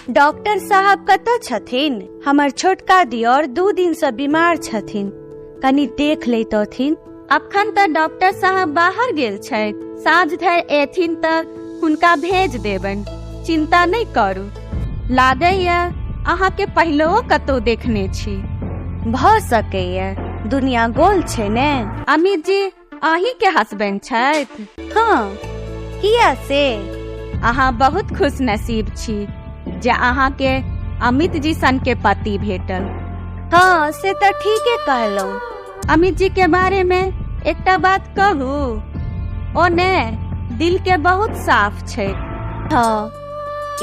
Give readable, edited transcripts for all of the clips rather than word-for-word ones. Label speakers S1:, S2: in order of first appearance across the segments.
S1: Doctor साहब कतऽ छथिन? हमर छोटका दियोर 2 दिन से बीमार छथिन, कनी देख लैतथिन। अखन तऽ डॉक्टर साहब बाहर गेल छथि, साँझ धरि एथिन तऽ हुनका भेज देबनि, चिंता नहि करू। लागैया अहाँके पहिलहो कतौ देखने छी। भऽ सकैया, दुनिया गोल छै ने। अमित जी अहीं के हसबैंड छथि? हाँ, किया से? अहाँ बहुत खुश नसीब छी जे अहाँ के अमित जी सन के पति भेटल। हाँ, से तऽ ठीके कहलहुँ। अमित जी के बारे में एकटा बात कहू, ओ ने दिल के बहुत साफ छै। हाँ,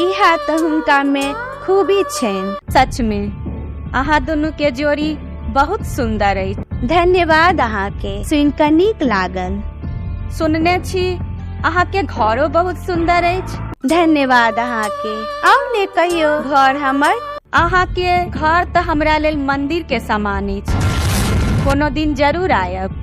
S1: इहा तऽ हुनका में खूबी छैन। सच में अहाँ दुनू के जोड़ी बहुत सुंदर अछि। धन्यवाद अहाँके, सुनि कऽ नीक लागल। सुनने छी अहाँके घरो बहुत सुंदर अछि। धन्यवाद अहाँके, आउ ने कहियो घर हमर। अहाँके घर तऽ हमरा लेल मंदिर के समान अछि, कोनो दिन जरूर आयब।